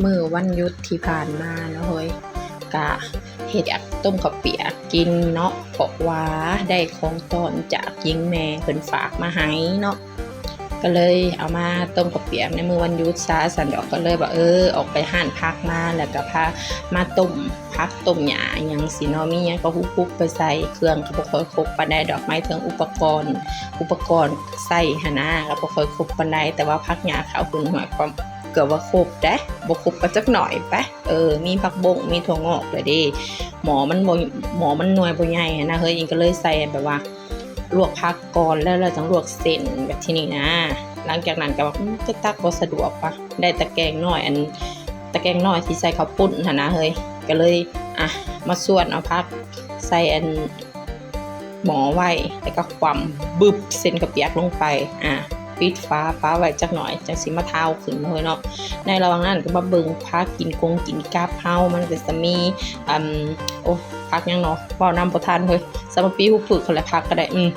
ມື້ວັນຢຸດທີ່ຜ່ານມາເນາະເຮີຍ ກະເຮັດຕົ້ມເຂົ້າປຽກກິນເນາະ ເພາະວ່າໄດ້ຂອງຕ້ອນຈາກຍິງແມ່ເພິ່ນຝາກມາໃຫ້ເນາະ ກະເລີຍເອົາມາຕົ້ມເຂົ້າປຽກໃນມື້ວັນຢຸດຊະຊັ້ນດອກ ກະເລີຍວ່າ ເອີ ອອກໄປຮ້ານຜັກມາ ແລ້ວກະພາມາຕົ້ມຜັກຕົ້ມຫຍ້າອີ່ຫຍັງຊີ້ເນາະ ມີຫຍັງກະຮຸບໆໄປໃສ່ ເຄື່ອງກະບໍ່ຄ່ອຍຄົບປານໃດດອກ ໝາຍເຖິງອຸປະກອນ ອຸປະກອນໃຊ້ຫັ້ນນະ ກະບໍ່ຄ່ອຍຄົບປານໃດ ແຕ່ວ່າຜັກຫຍ້າເຂົ້າຫຸ່ນ ຫ້ວຍ ກະ ເກືອບວ່າຄົບເດ້ ບໍ່ຄົບກະຈັກໜ້ອຍໄປ ເອີ ມີຜັກບົ້ງ ມີຖົ່ວງອກແລ້ວເດ້ ໝໍ້ມັນບໍ່ ໝໍ້ມັນໜ່ວຍບໍ່ໃຫຍ່ຫັ້ນນະເຮີຍ ອິງກະເລີຍໃສ່ແບບວ່າລວກຜັກກ່ອນ ແລ້ວ ແລ້ວຈັ່ງລວກເສັ້ນ ແບບທີ່ນີ້ນະ ຫຼັງຈາກນັ້ນກະວ່າ ອືມ ຈະຕັກບໍ່ສະດວກປະ ໄດ້ຕະແກງນ້ອຍ ອັນ ຕະແກງນ້ອຍທີ່ໃສ່ເຂົ້າປຸ້ນຫັ້ນນະເຮີຍ ກະເລີຍ ອ່ະ ມາສ່ວນເອົາຜັກໃສ່ ອັນ ໝໍ້ໄວ້ ແລ້ວກະຄວ່ຳບຶບເສັ້ນເຂົ້າປຽກລົງໄປ ອ່າ ປິດຝາປະໄວ້ຈັກໜ້ອຍ ຈັ່ງຊິມາທາວຂຶ້ນເນາະເຮີຍເນາະ ໃນລະຫວ່າງນັ້ນກະມາເບິ່ງຜັກກິນກົງກິນກັບເຮົາ ມັນກະຈະມີ ອັນ ໂອ້ ຜັກຫຍັງເນາະ ເວົ້ານຳບໍ່ທັນເຮີຍ ສຳມະປີ ຮຸບພຶກຫັ້ນແຫຼະ ຜັກກະໄດ້ ອືມ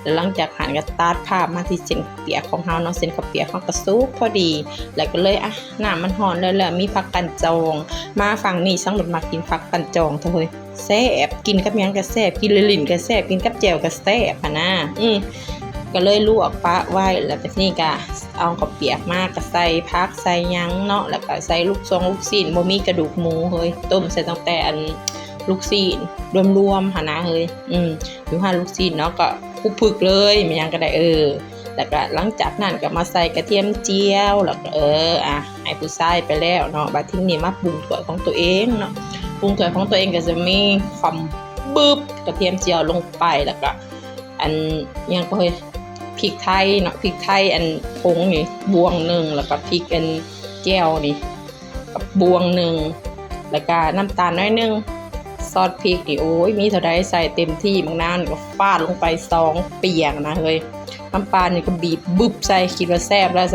ແລ້ວຫຼັງຈາກຫັ້ນກະຕັດພາບມາທີ່ເສັ້ນປຽກຂອງເຮົາເນາະ ເສັ້ນເຂົ້າປຽກເຮົາກະສຸກພໍດີ ແລ້ວກະເລີຍ ອ່ະ ນ້ຳມັນຮ້ອນແລ້ວ ແລ້ວມີຜັກກັ່ນຈອງ ມາຝັ່ງນີ້ສັງໂດດມັກກິນຜັກກັ່ນຈອງແທ້ເຮີຍ ແຊບ ກິນກັບຫຍັງກະແຊບ ກິນຫຼິ້ນໆກະແຊບ ກິນກັບແຈ່ວກະແຊບຫັ້ນນະ ອືມ ກະເລີຍລວກປະໄວ້ ແລ້ວບາດນີ້ກະເອົາເຂົ້າປຽກມາ ກະໃສ່ຜັກໃສ່ຫຍັງເນາະ ແລ້ວກະໃສ່ລູກຊົງລູກຊີ້ນ ບໍ່ມີກະດູກໝູເຮີຍ ຕົ້ມໃສ່ຕັ້ງແຕ່ ອັນ ລູກຊີ້ນລວມໆຫັ້ນນະເຮີຍ ອືມ ຢູ່ຮ້ານລູກຊີ້ນເນາະ ກະຄຸບຜຶກເລີຍ ແມ່ນຫຍັງກະໄດ້ ເອີ ແລ້ວກະຫຼັງຈາກນັ້ນກະມາໃສ່ກະທຽມຈຽວ ແລ້ວກະ ເອີ ອ່ະ ໃຫ້ຜູ້ຊາຍໄປແລ້ວເນາະ ບາດທີນີ້ມາປຸງຖ້ວຍຂອງຕົວເອງເນາະ ປຸງຖ້ວຍຂອງຕົວເອງກະຈະມີຄວ່ຳບຶບກະທຽມຈຽວລົງໄປ ແລ້ວກະ ອັນ ຫຍັງກະເຮີຍ ພິກໄທເນາະ ພິກໄທ ອັນ ຜົງນີ້ບ່ວງໜຶ່ງ ແລ້ວກະພິກ ອັນ ແຈ່ວນີ້ ກັບບ່ວງໜຶ່ງ ແລ້ວກະນ້ຳຕານໜ້ອຍໜຶ່ງ ຊອດພິກນີ້ ໂອ້ຍ ມີເທົ່າໃດໃສ່ເຕັມທີ່ ໝາກນາວນີ້ກະຟາດລົງໄປສອງປຽງນະເຮີຍ ນ້ຳປານີ້ກະບີບບຶບໃສ່ ຄິດວ່າແຊບແລ້ວ